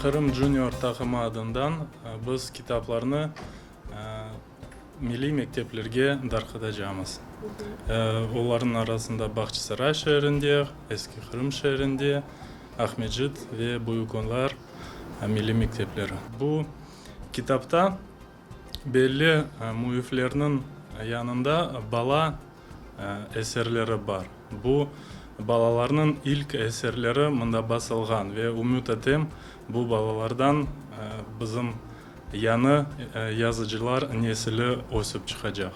Qırım Junior taqımı adından biz kitaplarnı milliy mekteplerge darqatacamız. Olarnıñ arasında Bağçasaray şeerinde, Eski Qırım şeerinde, Aqmescit ve Büyük Onlar milliy mektepleri. Bu kitapta belli müelliflerniñ yanında bala eserleri bar. Bu balalarnıñ ilk eserleri mında basılğan ve ümüt etem, bu balalardan bizim yañı yazıcılar nesili ösip çıqacaq.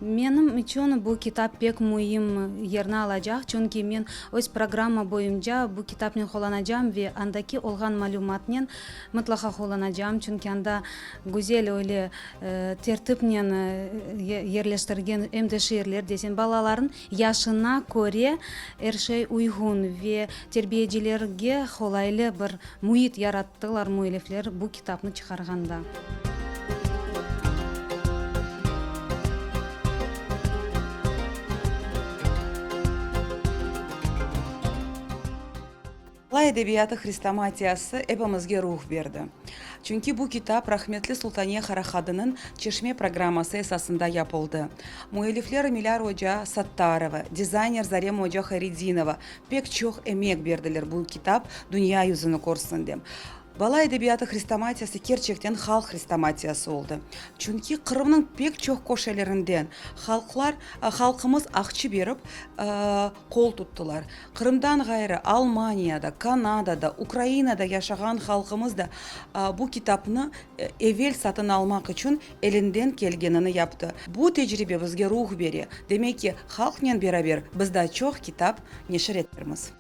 Menim içün bu kitap pek müim yerni alacaq, çünki men öz programma boyunca bu kitapnen qullanacam ve andaki olğan malümatnen mıtlaqa qullanacam, çünki anda güzel öyle tertipnen yerleştirgen em de şiirler desen, balalarnıñ yaşına köre er şey uyğun ve terbiyecilerge qolaylı bir müit yarattılar müellifler bu kitapnı çıqarğanda. Bala edebiyatı hrestomatiyası epimizge ruh berdi. Çünki bu kitap rahmetli Sultaniye Qarahadınıñ Çeşme programması esasında yapıldı. Müellifler Milâr oca Sattarova, dizayner Zarema oca Hayredinova pek çoq emek berdiler bu kitap dünya yüzüni körsin dep. Bala edebiyatı hrestomatiyası kerçekten halq hrestomatiyası oldı. Çünki Qırımnıñ pek çoq köşelerinden halqlar, halqımız aqçı berip qol tuttılar. Qırımdan ğayrı Almaniyada, Kanadada, Ukrainada yaşağan halqımız da bu kitapnı evel satın almaq içün elinden kelgenini yaptı. Bu tecribe bizge ruh bere. Demek ki, halqnen beraber biz daa çoq kitap neşir etermiz.